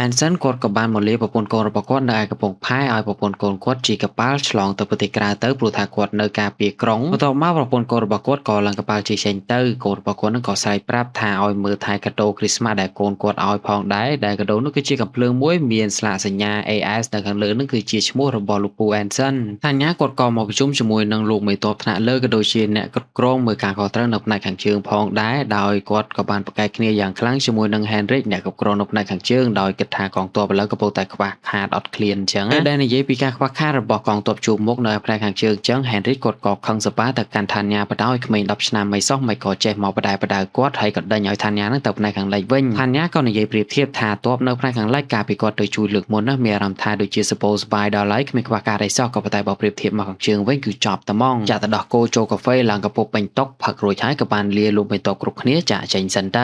Anson គាត់ក៏បានមកលាប្រពន្ធកូនរបស់គាត់នៅឯកំពង់ផែឲ្យប្រពន្ធកូនគាត់ជិះកប៉ាល់ឆ្លងទៅប្រទេសក្រៅទៅព្រោះថាគាត់នៅការពារក្រុងបន្ទាប់មកប្រពន្ធកូនរបស់គាត់ក៏ឡើងកប៉ាល់ជិះចេញទៅកូនរបស់គាត់នឹងក៏ស្រែកប្រាប់ថាឲ្យមើលថែកាដូគ្រីស្មាស់ដែលកូនគាត់ឲ្យផងដែរដែលកាដូនោះគឺជាកាំភ្លើងមួយមានស្លាកសញ្ញា AS នៅខាងលើនឹងគឺជាឈ្មោះរបស់លោកពូ Anson ថាញ៉ាគាត់ក៏មកប្រជុំជាមួយនឹងលោកមេតបថ្នាក់លើក៏ដូចជាអ្នកគ្រប់គ្រងមើលការខុសត្រូវនៅផ្នែកខាងជើងផងដែរដោយគាត់ក៏បានប្រកែកគ្នាយ៉ាងខ្លាំងជាមួយនឹង Henrik អ្នកគ្រប់គ្រងនៅផ្នែកខាងជើងដោយគិតថាកងទ័ពឥឡូវកំពុងតែខ្វះខាតអត់ឃ្លានអញ្ចឹងដែលនិយាយពីការខ្វះខាតរបស់កងទ័ពជួរមុខនៅផ្នែកខាងជើងអញ្ចឹង Henrik គាត់ក៏ខឹងសបាទៅកាន់ថាញ៉ាបដ ாய் ក្មេង10ឆ្នាំមិនសោះមិនក៏ចេះមកបដែបដៅគាត់ហើយក៏ដេញឲ្យថាញ៉ានឹងទៅផ្នែកខាងលិចវិញថាញ៉ាក៏និយាយប្រៀបធៀបថាទ័ពនៅផ្នែកខាងលិចកាលពីគាត់ទៅជួយលើកមុនណាមានអារម្មណ៍ថាដូចជាសពោស្បាយដល់ហើយគ្មានខ្វះការអីសោះក៏ប៉ុន្តែបើប្រៀបធៀបមកខាងជើងវិញគឺចប់តែហ្មងចាក់ទៅដោះគោចូលកាហ្វេឡើងកពុបពេញតុកផឹករួចហើយក៏បានលាលោកមេតបគ្រប់គ្នាចាក់ចេញសិនទ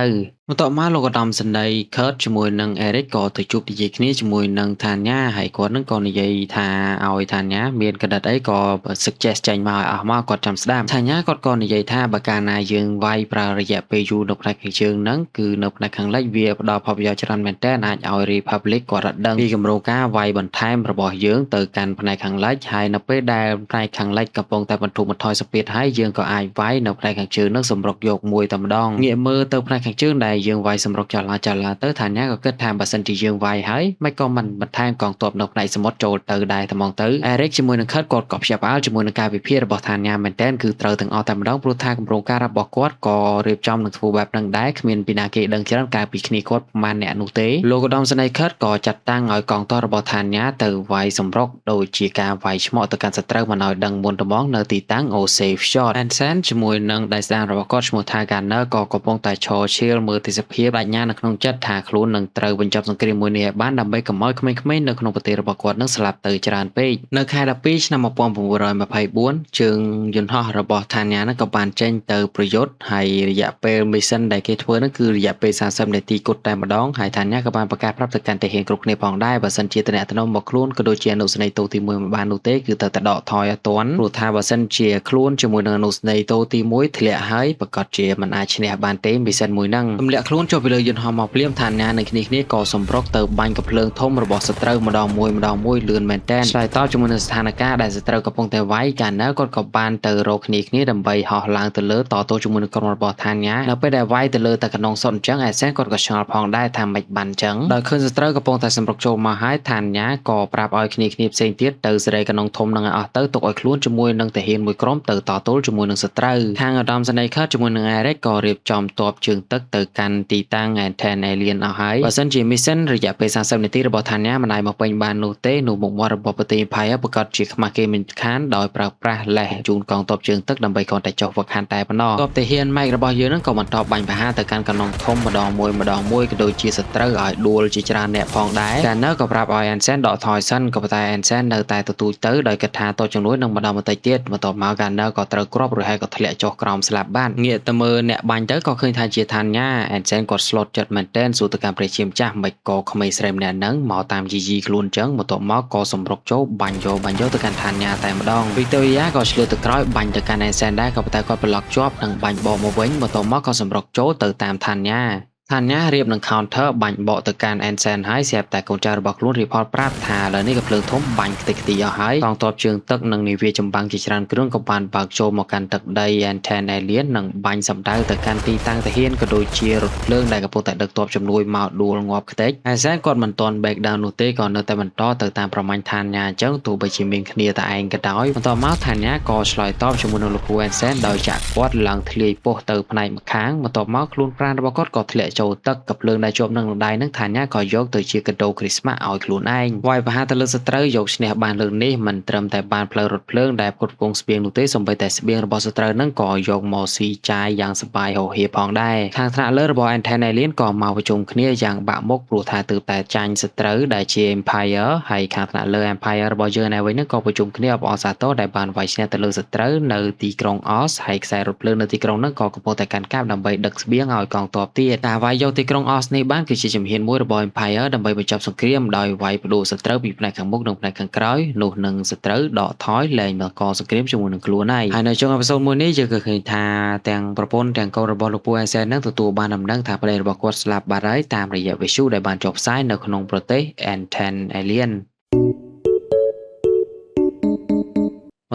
ៅបន្ទាប់មកលោកឧត្តមសេនីយ៍ Kurt ជាមួយនឹង Eric ក៏ទៅជួបនិយាយគ្នាជាមួយនឹងថាញ៉ាហើយគាត់នឹងក៏និយាយថាឲ្យថាញ៉ាមានកណិតអីក៏ suggest ចេញមកឲ្យអស់មកគាត់ចាំស្ដាប់ថាញ៉ាគាត់ក៏និយាយថាបើកាលណាយើងវាយប្រើរយៈពេលយូរនៅផ្នែកខាងជើងហ្នឹងគឺនៅផ្នែកខាងលិចវាផ្ដល់ផលប្រយោជន៍ច្រើនមែនទែនអាចឲ្យ Republic គាត់ដឹងពីគម្រោងការវាយបន្ថែមរបស់យើងទៅកាន់ផ្នែកខាងលិចហើយនៅពេលដែលផ្នែកខាងលិចកំពុងតែបន្ធូរបន្ថយសម្ពាធហើយយើងក៏អាចវាយនៅផ្នែកខាងជើងនឹងសម្រុកយកមួយតែម្ដងងាកមើលទៅផ្នែកខាងជើងដែលយើងវាយសម្រុកចលាចលាទៅថាញ៉ាក៏គិតថាបើសិនជាយើងវាយហើយមិនក៏មិនបន្ថែមកងទ័ពនៅផ្នែកសមុទ្រចូលទៅដែរតែហ្មងទៅ Eric ជាមួយនឹង Kurt គាត់ក៏ភ្ញាក់ផ្អើលជាមួយនឹងការវិភាគរបស់ថាញ៉ាមែនទែនគឺត្រូវទាំងអស់តែម្ដងព្រោះថាគម្រោងការរបស់គាត់ក៏រៀបចំនឹងធ្វើបែបហ្នឹងដែរគ្មានពីណាគេដឹងច្រើនកាលពីគ្នាគាត់ប្រហែលអ្នកនោះទេលោកឧត្តមសេនីយ៍ Kurt ក៏ចាត់តាំងឲ្យកងទ័ពរបស់ថាញ៉ាទៅវាយសម្រុកដូចជាការវាយឆ្មក់ទៅកាន់សត្រូវមិនឲ្យដឹងមុនត្មងនៅទីតាំង O Safe Shot Anson ជាមួយនឹងដៃស្ដាងរបស់គាត់ឈ្មោះថា Gunner ក៏កំពុងតែឈរឈៀលមើលទេសភាពបញ្ញានៅក្នុងចិត្តថាខ្លួននឹងត្រូវបញ្ចប់សង្គ្រាមមួយនេះឲ្យបានដើម្បីកុំឲ្យក្មេងៗនៅក្នុងប្រទេសរបស់គាត់នឹងស្លាប់ទៅច្រើនពេកនៅខែ12ឆ្នាំ1924ជើងយន្តហោះរបស់ថាញ៉ានឹងក៏បានចេញទៅប្រយុទ្ធហើយរយៈពេល mission ដែលគេធ្វើនឹងគឺរយៈពេល30នាទីគត់តែម្ដងហើយថាញ៉ាក៏បានប្រកាសប្រាប់ទៅកាន់ទាហានគ្រប់គ្នាផងដែរបើសិនជាតំណតំមកខ្លួនក៏ដូចជាអនុសេនីយ៍តូទី1មិនបាននោះទេគឺត្រូវតែដកថយឲ្យទាន់ព្រោះថាបើសិនជាខ្លួនជាមួយនឹងអនុសេនីយ៍តូទី1ធ្លាក់ហើយប្រកាសជាមិនអាចឈ្នះបានទេ mission មួយហ្នឹងទម្លាក់ខ្លួនចុះពីលើយន្តហោះមកភ្លាមថាញ៉ានឹងគ្នាគ្នាក៏សម្រុកទៅបាញ់កំភ្លើងធំរបស់សត្រូវម្ដងមួយម្ដងមួយលឿនមែនទែនឆ្លើយតបជាមួយនឹងស្ថានភាពដែលសត្រូវកំពុងតែវាយកាលណាគាត់ក៏បានទៅរកគ្នាគ្នាដើម្បីហោះឡើងទៅលើតទល់ជាមួយនឹងក្រុមរបស់ថាញ៉ានៅពេលដែលវាយទៅលើតែកណ្ដុងសុតអញ្ចឹងអេសែនគាត់ក៏ឆ្ងល់ផងដែរថាមិនបានអញ្ចឹងដោយឃើញសត្រូវកំពុងតែសម្រុកចូលមកហើយថាញ៉ាក៏ប្រាប់ឲ្យគ្នាគ្នាផ្សេងទៀតទៅសេរីកណ្ដុងធំនឹងឲ្យអស់ទៅទុកឲ្យខ្លួនជាមួយនឹងទាហានមួយក្រុមទៅតទល់ជាមួយនឹងសត្រូវខាងឧត្តមសេនីយ៍ខិតជាមួយនឹងអេរិកក៏រៀបចំទ័ពជើងទឹកទៅកាន់ទីតាំង Anten Alien អស់ហើយបើសិនជា mission រយៈពេល30នាទីរបស់ថាញ៉ាមិនអាចមកពេញបាននោះទេនោះមុខមាត់របស់ប្រទេស Empire ប្រកាសជាខ្មាស់គេមិនខានដោយប្រើប្រាស់លេសជូនកងទ័ពជើងទឹកដើម្បីគ្រាន់តែចុះវឹកហានតែប៉ុណ្ណោះទ័ពទាហានម៉ែករបស់យើងនឹងក៏បន្តបាញ់ប្រហារទៅកាន់កណ្ដុងធំម្ដងមួយម្ដងមួយក៏ដូចជាសត្រូវឲ្យដួលជាច្រើនអ្នកផងដែរកាលនៅក៏ប្រាប់ឲ្យ Ansen ដកថយសិនក៏ប៉ុន្តែ Ansen នៅតែទទូចទៅដោយគិតថាតជំនួយនឹងម្ដងបន្តិចទៀតបន្ទាប់មកកាលនៅក៏ត្រូវគ្រាប់រួចហើយក៏ធ្លាក់ចុះក្រោមស្លាប់បានងាកទៅមើលអ្នកបាញ់ទៅក៏ឃើញថាជាថាញ៉ា Ansen គាត់ស្លុតចិត្តមែនទែនសួរទៅកាន់ព្រះជាម្ចាស់មិនក៏ក្មេងស្រីម្នាក់ហ្នឹងមកតាមយីយីខ្លួនចឹងបន្ទាប់មកក៏សម្រុកចូលបាញ់យកបាញ់យកទៅកាន់ថាញ៉ាតែម្ដងវីតូរីយ៉ាក៏ឆ្លៀតទៅក្រោយបាញ់ទៅកាន់ Ansen ដែរក៏ប៉ុន្តែគាត់ប្លុកជាប់និងបាញ់បកមកវិញបន្ទាប់មកក៏សម្រុកចូលទៅតាមថាញ៉ាថាញ៉ារៀបនឹង counter បាញ់បកទៅកាន់ Ansen ហើយស្រាប់តែកូនចៅរបស់ខ្លួនរៀបផលប្រាប់ថាឥឡូវនេះក៏ភ្លើងធំបាញ់ខ្ទេចខ្ទីអស់ហើយកងទ័ពជើងទឹកនិងនាវាចម្បាំងជាច្រើនគ្រឿងក៏បានបើកចូលមកកាន់ទឹកដី Anten Alien និងបាញ់សម្ដៅទៅកាន់ទីតាំងទាហានក៏ដូចជារថភ្លើងដែលកំពុងតែដឹកទ័ពជំនួយមកដួលងាប់ខ្ទេច Ansen គាត់មិនទាន់ back down នោះទេក៏នៅតែបន្តទៅតាមប្រមាញ់ឋានញ៉ាអញ្ចឹងទោះបីជាមានគ្នាតែឯងក៏ដោយបន្ទាប់មកឋានញ៉ាក៏ឆ្លើយតបជាមួយនឹងលោកពូ Ansen ដោយចាក់គាត់ឡើងធ្លាយពោះទៅផ្នែកម្ខាងបន្ទាប់មកខ្លួនប្រាណរបស់គាត់ក៏ធ្លាក់ចូលទឹកកភ្លើងដែលជាប់នឹងដៃនឹងឋានញ៉ាក៏យកទៅជាកាដូគ្រីស្មាស់ឲ្យខ្លួនឯងវាយប្រហារទៅលើសត្រូវយកឈ្នះបានលើកនេះមិនត្រឹមតែបានផ្លូវរថភ្លើងដែលផ្គត់ផ្គង់ស្បៀងនោះទេសូម្បីតែស្បៀងរបស់សត្រូវនឹងក៏យកមកស៊ីចាយយ៉ាងសប្បាយហោហៀផងដែរខាងថ្នាក់លើរបស់ Anten Alien ក៏មកប្រជុំគ្នាយ៉ាងបាក់មុខព្រោះថាទើបតែចាញ់សត្រូវដែលជា Empire ហើយខាងថ្នាក់លើ Empire របស់យើងឯវិញនឹងក៏ប្រជុំគ្នាអបអរសាទរដែលបានវាយឈ្នះទៅលើសត្រូវនៅទីក្រុង Oz ហើយខ្សែរថភ្លើងនៅទីក្រុងនឹងក៏កំពុងតែកាន់កាប់ដើម្បីដឹកស្បៀងឲ្យកងទ័ពទៀតការវាយ វាយយកទីក្រុង Oz នេះបានគឺជាជំហានមួយរបស់ Empire ដើម្បីបញ្ចប់សង្គ្រាមដោយវាយផ្ដួលសត្រូវពីផ្នែកខាងមុខនិងផ្នែកខាងក្រោយនោះនឹងសត្រូវដកថយលែងមកកសង្គ្រាមជាមួយនឹងខ្លួនហើយហើយនៅចុង episode មួយនេះយើងក៏ឃើញថាទាំងប្រពន្ធទាំងកូនរបស់លោកពូ Ansel នឹងទទួលបានដំណឹងថាប្តីរបស់គាត់ស្លាប់បាត់ហើយតាមរយៈវិទ្យុដែលបានចុះផ្សាយនៅក្នុងប្រទេស Anten Alien។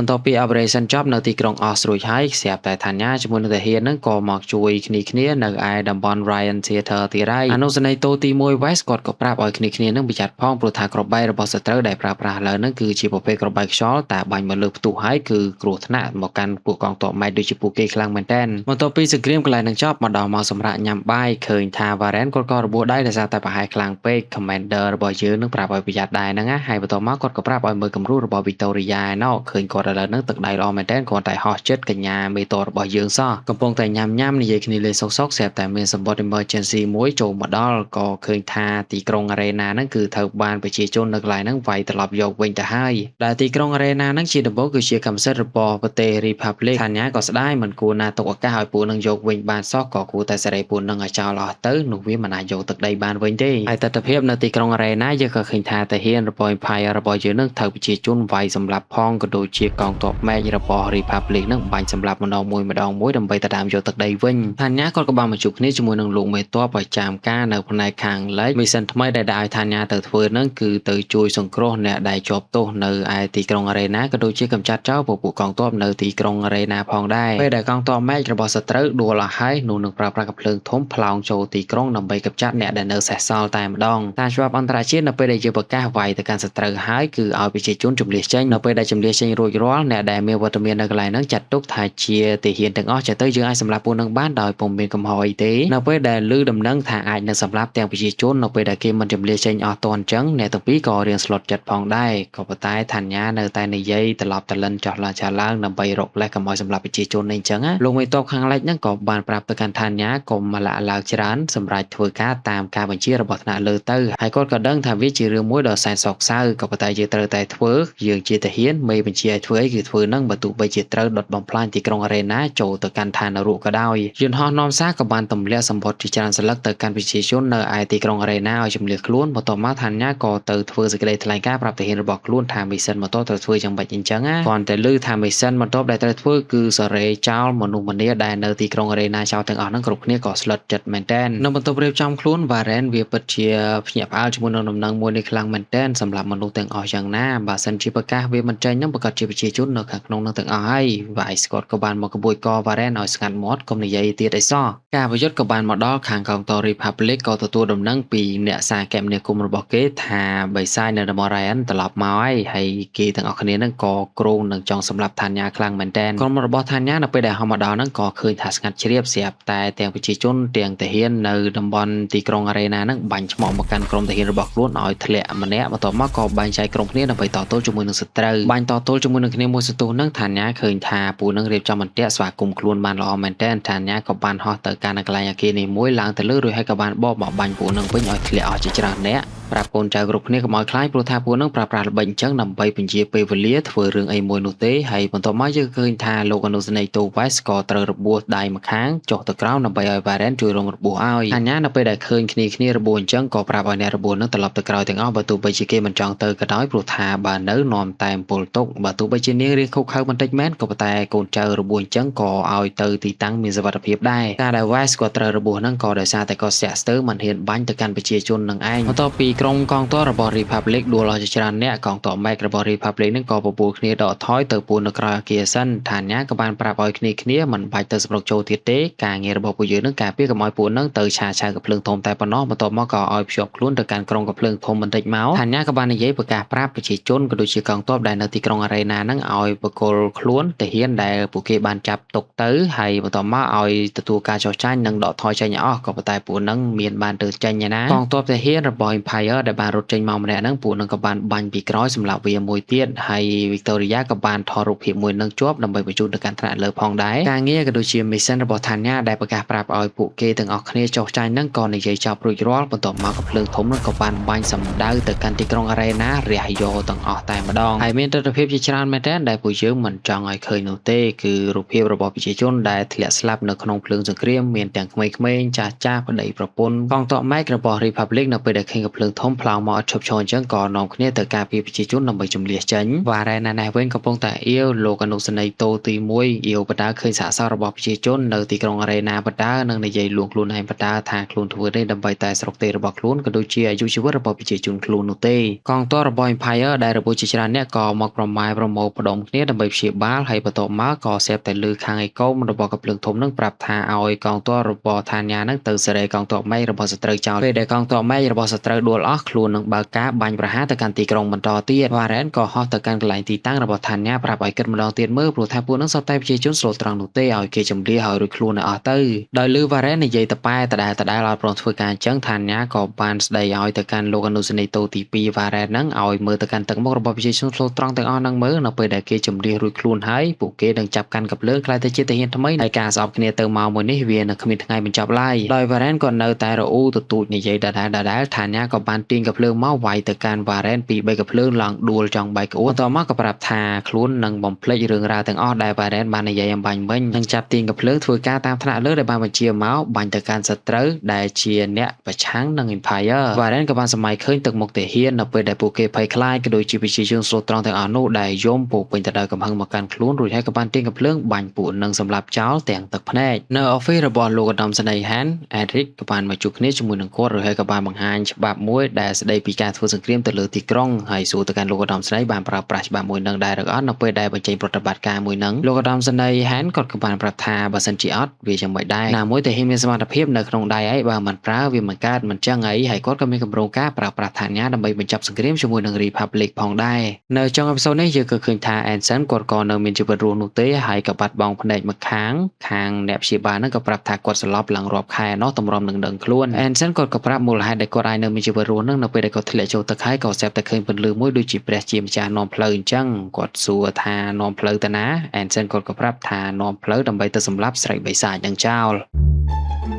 បន្ទាប់ពី operation ចប់នៅទីក្រុង Oz រួចហើយស្រាប់តែថាញ៉ាជាមួយនឹងទាហានហ្នឹងក៏មកជួយគ្នាគ្នានៅឯតំបន់ Ryan Theater ទៀតហើយអនុសេនីយ៍តូទី1 West គាត់ក៏ប្រាប់ឲ្យគ្នាគ្នានឹងប្រយ័ត្នផងព្រោះថាគ្រាប់បែករបស់សត្រូវដែលប្រើប្រាស់ឥឡូវហ្នឹងគឺជាប្រភេទគ្រាប់បែកខ្យល់តែបាញ់មកលើផ្ទុះហើយគឺគ្រោះថ្នាក់មកកាន់ពួកកងទ័ពម៉ែដូចជាពួកគេខ្លាំងមែនទែនបន្ទាប់ពីសង្គ្រាមកន្លែងហ្នឹងចប់មកដល់មកសម្រាប់ញ៉ាំបាយឃើញថា Warren គាត់ក៏របួសដៃដោយសារតែប្រហែលខ្លាំងពេក Commander របស់យើងនឹងប្រាប់ឲ្យប្រយ័ត្នដែរហ្នឹងណាហើយបន្ទាប់មកគាត់ក៏ប្រាប់ឲ្យមើលគំរូរបស់ Victoria ឯណោះឃើញគាត់ឥឡូវហ្នឹងទឹកដៃល្អមែនទែនគ្រាន់តែហោះចិត្តកញ្ញាមេតរបស់យើងសោះកំពុងតែញ៉ាំញ៉ាំនិយាយគ្នាលេងសុកសុកស្រាប់តែមានសម្បត្តិ emergency មួយចូលមកដល់ក៏ឃើញថាទីក្រុង Arena ហ្នឹងគឺត្រូវបានប្រជាជននៅកន្លែងហ្នឹងវាយត្រឡប់យកវិញទៅហើយដែលទីក្រុង Arena ហ្នឹងជាដំបូងគឺជាកម្មសិទ្ធិរបស់ប្រទេស Republic ថាញ៉ាក៏ស្ដាយមិនគួរណាទុកឱកាសឲ្យពួកនឹងយកវិញបានសោះក៏គួរតែសេរីពួកនឹងឲ្យចោលអស់ទៅនោះវាមិនអាចយកទឹកដីបានវិញទេហើយទស្សនភាពនៅទីក្រុង Arena យើងក៏ឃើញថាទាហានរបស់ Empire របស់យើងនឹងត្រូវប្រជាជនវាយសម្លាប់ផងក៏ដូចជាកងទ័ពមែករបស់ Republic នឹងបាញ់សម្លាប់ម្ដងមួយម្ដងមួយដើម្បីទៅតាមយកទឹកដីវិញថាញ៉ាគាត់ក៏បានមកជួបគ្នាជាមួយនឹងលោកមេតបប្រចាំការនៅផ្នែកខាងលិច mission ថ្មីដែលដាក់ឲ្យថាញ៉ាទៅធ្វើនឹងគឺទៅជួយសង្គ្រោះអ្នកដែលជាប់ទោសនៅឯទីក្រុង Arena ក៏ដូចជាកម្ចាត់ចោលពពួកកងទ័ពនៅទីក្រុង Arena ផងដែរពេលដែលកងទ័ពមែករបស់សត្រូវដួលអស់ហើយនោះនឹងប្រើប្រាស់កាំភ្លើងធំផ្លោងចូលទីក្រុងដើម្បីកម្ចាត់អ្នកដែលនៅសេសសល់តែម្ដងតាមច្បាប់អន្តរជាតិនៅពេលដែលយើងប្រកាសវាយទៅកាន់សត្រូវហើយគឺឲ្យប្រជាជនជម្លៀសចេញនៅពេលដែលជម្លៀសចេញរួចរាល់អ្នកដែលមានវត្តមាននៅកន្លែងហ្នឹងចាត់ទុកថាជាទាហានទាំងអស់ចាទៅយើងអាចសម្លាប់ពួកនឹងបានដោយពុំមានកំហុសអីទេនៅពេលដែលឮដំណឹងថាអាចនឹងសម្លាប់ទាំងប្រជាជននៅពេលដែលគេមិនជម្លៀសចេញអស់តន់អញ្ចឹងអ្នកទាំងពីរក៏រៀងស្លុតចិត្តផងដែរក៏ប៉ុន្តែថាញ៉ានៅតែនិយាយត្រឡប់តលិនចោះឡើងចាឡើងដើម្បីរកលេសកុំឲ្យសម្លាប់ប្រជាជននេះអញ្ចឹងណាលោកមេតបខាងលិចហ្នឹងក៏បានប្រាប់ទៅកាន់ថាញ៉ាកុំមកលាក់ឡើងច្រើនសម្រាប់ធ្វើការតាមការបញ្ជារបស់ថ្នាក់លើទៅហើយគាត់ក៏ដឹងថាវាជារឿងមួយដ៏សែនសោកសៅក៏ប៉ុន្តែយើងត្រូវតែធ្វើយើងជាទាហានមេបញ្ជាឲ្យធ្វើអីគឺធ្វើហ្នឹងបើទោះបីជាត្រូវដុតបំផ្លាញទីក្រុង Arena ចូលទៅកាន់ឋាននរកក៏ដោយយន្តហោះនាំសារក៏បានទម្លាក់សម្បត្តិជាច្រើនសន្លឹកទៅកាន់ប្រជាជននៅឯទីក្រុង Arena ឲ្យជម្លៀសខ្លួនបន្ទាប់មកថាញ៉ាក៏ទៅធ្វើសេចក្តីថ្លែងការណ៍ប្រាប់ទាហានរបស់ខ្លួនថា mission បន្ទាប់ត្រូវធ្វើយ៉ាងម៉េចអញ្ចឹងណាគ្រាន់តែឮថា mission បន្ទាប់ដែលត្រូវធ្វើគឺសរេចោលមនុស្សម្នាដែលនៅទីក្រុង Arena ចោលទាំងអស់ហ្នឹងគ្រប់គ្នាក៏ស្លុតចិត្តមែនតើនៅបន្ទប់រៀបចំខ្លួន Warren វាពិតជាភ្ញាក់ផ្អើលជាមួយនឹងដំណឹងមួយនេះខ្លាំងមែនទែនសម្រាប់មនុស្សទាំងអស់យ៉ាងណាបើសិនជាប្រកាសវាមិនចេញហ្នឹងប្រកាសជាប្រជាជននៅខាងក្នុងនឹងទាំងអស់ហើយ Vice គាត់ក៏បានមកកបួយក Warren ឲ្យស្ងាត់មាត់កុំនិយាយទៀតអីសោះការប្រយុទ្ធក៏បានមកដល់ខាងកងទ័ព Republic ក៏ទទួលដំណឹងពីអ្នកសារគមនាគមន៍របស់គេថាបិសាចនៅតំបន់ Ryan ត្រឡប់មកហើយហើយគេទាំងអស់គ្នាហ្នឹងក៏គ្រោងនឹងចង់សម្លាប់ថាញ៉ាខ្លាំងមែនទែនក្រុមរបស់ថាញ៉ានៅពេលដែលហោះមកដល់ហ្នឹងក៏ឃើញថាស្ងាត់ជ្រាបស្រាប់តែទាំងប្រជាជនទាំងទាហាននៅតំបន់ទីក្រុង Arena ហ្នឹងបាញ់ឆ្មក់មកកាន់ក្រុមទាហានរបស់ខ្លួនឲ្យធ្លាក់ម្នាក់បន្ទាប់មកក៏បែងចែកក្រុមគ្នាដើម្បីតទល់ជាមួយនឹងសត្រូវបាញ់តទល់ជាមួយនឹងគ្នាមួយសន្ទុះហ្នឹងថាញ៉ាឃើញថាពួកនឹងរៀបចំអន្ទាក់ស្វាគមន៍ខ្លួនបានល្អមែនទែនថាញ៉ាក៏បានហោះទៅកាន់កន្លែងអាគារនេះមួយឡើងទៅលើរួចហើយក៏បានបបមកបាញ់ពួកនឹងវិញឲ្យធ្លាក់អស់ជាច្រើនអ្នកប្រាប់កូនចៅគ្រប់គ្នាកុំឲ្យខ្លាចព្រោះថាពួកនឹងប្រើប្រាស់ល្បិចអញ្ចឹងដើម្បីពន្យាពេលវេលាធ្វើរឿងអីមួយនោះទេហើយបន្ទាប់មកយើងឃើញថាលោកអនុសេនីយ៍តូវ៉េសក៏ត្រូវរបួសដៃម្ខាងចុះទៅក្រោមដើម្បីឲ្យ Warren ជួយរងរបួសឲ្យអញ្ញានៅពេលដែលឃើញគ្នាគ្នារបួសអញ្ចឹងក៏ប្រាប់ឲ្យអ្នករបួសនឹងត្រឡប់ទៅក្រោយទាំងអស់បើទោះបីជាគេមិនចង់ទៅក៏ដោយព្រោះថាបើនៅនាំតែអំពលទុកបើទោះបីជានាងរៀងខុសខើបន្តិចមែនក៏ប៉ុន្តែកូនចៅរបួសអញ្ចឹងក៏ឲ្យទៅទីតាំងមានសុវត្ថិភាពដែរការដែល West ក៏ត្រូវរបួសហ្នឹងក៏ដោយសារតែគាត់ស្ទាក់ស្ទើរមិនហ៊ានបាញ់ទៅកាន់ប្រជាជននឹងឯងបន្ទាប់ពីក្រុមកងទ័ពរបស់ Republic ដួលអស់ជាច្រើនអ្នកកងទ័ព Mac របស់ Republic នឹងក៏បបួលគ្នាដកថយទៅពួននៅក្រោយអគារសិនថាញ៉ាក៏បានប្រាប់ឲ្យគ្នាគ្នាមិនបាច់ទៅសម្រុកចូលទៀតទេការងាររបស់ពួកយើងនឹងការពារកុំឲ្យពួកនឹងទៅឆាឆៅកំភ្លើងធំតែប៉ុណ្ណោះបន្ទាប់មកក៏ឲ្យភ្ជាប់ខ្លួនទៅកាន់ក្រុងកំភ្លើងធំបន្តិចមកថាញ៉ាក៏បាននិយាយប្រកាសប្រាប់ប្រជាជនក៏ដូចជាកងទ័ពដែលនៅទីក្រុង Arena ហ្នឹងឲ្យបកគលខ្លួនទាហានដែលពួកគេបានចាប់ទុកទៅហើយបន្ទាប់មកឲ្យទទួលការចោះចាញ់និងដកថយចេញឲ្យអស់ក៏ប៉ុន្តែពួកនឹងមានបានទៅចេញឯណាកងទ័ពទាហានរបស់ Empire ដែលបានរត់ចេញមកម្នាក់ហ្នឹងពួកនឹងក៏បានបាញ់ពីក្រោយសម្រាប់វាមួយទៀតហើយ Victoria ក៏បានថតរូបភាពមួយនឹងជាប់ដើម្បីបញ្ជូនទៅកាន់ថ្នាក់លើផងដែរការងារក៏ដូចជា mission របស់ថាញ៉ាដែលប្រកាសប្រាប់ឲ្យពួកគេទាំងអស់គ្នាចុះចាញ់ហ្នឹងក៏និយាយចប់រួចរាល់បន្ទាប់មកកំភ្លើងធំនឹងក៏បានបាញ់សម្ដៅទៅកាន់ទីក្រុង Arena រះយកទាំងអស់តែម្ដងហើយមានទស្សនវិជ្ជាជាច្រើន មែនទែនដែលពួកយើងមិនចង់ឲ្យឃើញនោះទេគឺរូបភាពរបស់ប្រជាជនដែលធ្លាក់ស្លាប់នៅក្នុងភ្លើងសង្គ្រាមមានទាំងក្មេងៗចាស់ចាស់ប្តីប្រពន្ធកងទ័ពម៉ែករបស់ Republic នៅពេលដែលឃើញកំភ្លើងធំផ្លោងមកអត់ឈប់ឈរអញ្ចឹងក៏នាំគ្នាទៅការពារប្រជាជនដើម្បីជម្លៀសចេញវ៉ារ៉ែនណានេះវិញកំពុងតែអៀវលោកអនុសេនីយ៍តូទី1អៀវបដាឃើញសាកសពរបស់ប្រជាជននៅទីក្រុងអារ៉េណាបដានិងនិយាយលួងខ្លួនឯងបដាថាខ្លួនធ្វើនេះដើម្បីតែស្រុកទេរបស់ខ្លួនក៏ដូចជាអាយុជីវិតរបស់ប្រជាជនខ្លួននោះទេកងទ័ពរបស់ Empire ដែលរបួសជាច្រើនអ្នកក៏មកប្រម៉ែប្រមូលផ្ដុំគ្នាដើម្បីព្យាបាលហើយបន្ទាប់មកក៏ស្រាប់តែលើខាងឯកុំរបស់កំភ្លើងធំនឹងប្រាប់ថាឲ្យកងទ័ពរបស់ឋានញ៉ានឹងទៅសេរីកងទ័ពម៉េរបស់សត្រូវចោលពេលដែលកងទ័ពម៉េរបស់សត្រូវដួលអស់ខ្លួននឹងបើកការបាញ់ប្រហារទៅកាន់ទីក្រុងបន្តទៀតវ៉ារ៉ែនក៏ហោះទៅកាន់កន្លែងទីតាំងរបស់ឋានញ៉ាប្រាប់ឲ្យគិតម្ដងទៀតមើលព្រោះថាពួកនឹងសុទ្ធតែប្រជាជនស្លូតត្រង់នោះទេឲ្យគេជម្លៀសឲ្យរួចខ្លួនឲ្យអស់ទៅដោយលើវ៉ារ៉ែននិយាយតប៉ែដដែលដដែលឲ្យព្រមធ្វើការអញ្ចឹងឋានញ៉ាក៏បានស្ដីឲ្យទៅកាន់លោកអនុសេនីយ៍តូទី2វ៉ារ៉ែនហ្នឹងឲ្យមើលទៅកាន់ទឹកមុខរបស់ប្រជាជនស្លូតត្រង់ទាំងអស់ហ្នឹងមើលនៅពេលដែលគេជម្លៀសរួចខ្លួនហើយពួកគេនឹងចាប់កាន់កាំភ្លើងក្លាយទៅជាទាហានថ្មីហើយការស្អប់គ្នាទៅមកមួយនេះវានឹងគ្មានថ្ងៃបញ្ចប់ឡើយដោយវ៉ារ៉ែនក៏នៅតែរអ៊ូទទូចនិយាយដដែលដដែលឋានញ៉ាក៏បានទាញកាំភ្លើងមកវាយទៅកាន់វ៉ារ៉ែនពី3កាំភ្លើងឡើងដួលចង់បែកក្អួតបន្ទាប់មកក៏ប្រាប់ថាខ្លួននឹងបំភ្លេចរឿងរ៉ាវទាំងអស់ដែលវ៉ារ៉ែនបាននិយាយអំបញ្ញមិញនិងចាប់ទាញកាំភ្លើងធ្វើការតាមថ្នាក់លើដែលបានបញ្ជាមកបាញ់ទៅកាន់សត្រូវដែលជាអ្នកប្រឆាំងនឹង Empire វ៉ារ៉ែនក៏បានសម័យឃើញទឹកមុខទាហាននៅពេលដែលពួកគេភ័យខ្លាចក៏ដូចជាប្រជាជនស្លូតត្រង់ទាំងអស់នោះដែលយំពោពេញទៅដោយកំហឹងមកកាន់ខ្លួនរួចហើយក៏បានទាញកាំភ្លើងបាញ់ពួកនឹងសម្លាប់ចោលទាំងទឹកភ្នែកនៅ office របស់លោកឧត្តមសេនីយ៍ហានអេរិកក៏បានមកជួបគ្នាជាមួយនឹងគាត់រួចហើយក៏បានបង្ហាញច្បាប់មួយដែលស្ដីពីការធ្វើសង្គ្រាមទៅលើទីក្រុងហើយសួរទៅកាន់លោកឧត្តមសេនីយ៍បានប្រើប្រាស់ច្បាប់មួយនឹងដែរឬអត់នៅពេលដែលបញ្ចេញប្រតិបត្តិការមួយនឹងលោកឧត្តមសេនីយ៍ហានគាត់ក៏បានប្រាប់ថាបើសិនជាអត់វាយ៉ាងម៉េចដែរណាមួយតែហ៊ានមានសមត្ថភាពនៅក្នុងដៃអីបើមិនប្រើវាមិនកើតមិនចឹងអីហើយគាត់ក៏មានគម្រោងការប្រើប្រាស់ឋានញ៉ាដើម្បីបញ្ចប់សង្គ្រាមជាមួយនឹង Republic ផងដែរនៅចុង episode នេះយើងក៏ឃើញថា Anson គាត់ក៏នៅមានជីវិតរស់នោះទេហើយក៏បាត់បង់ភ្នែកម្ខាងខាងអ្នកព្យាបាលហ្នឹងក៏ប្រាប់ថាគាត់សន្លប់ឡើងរាប់ខែនោះតម្រាំនឹងដឹងខ្លួន Anson គាត់ក៏ប្រាប់មូលហេតុដែលគាត់អាចនៅមានជីវិតរស់ហ្នឹងនៅពេលដែលគាត់ធ្លាក់ចូលទឹកហើយក៏ស្រាប់តែឃើញពន្លឺមួយដូចជាព្រះជាម្ចាស់នាំផ្លូវអញ្ចឹងគាត់សួរថានាំផ្លូវទៅណា Anson គាត់ក៏ប្រាប់ថានាំផ្លូវដើម្បីទៅសម្លាប់ស្រីបិសាចនឹងចោល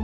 ។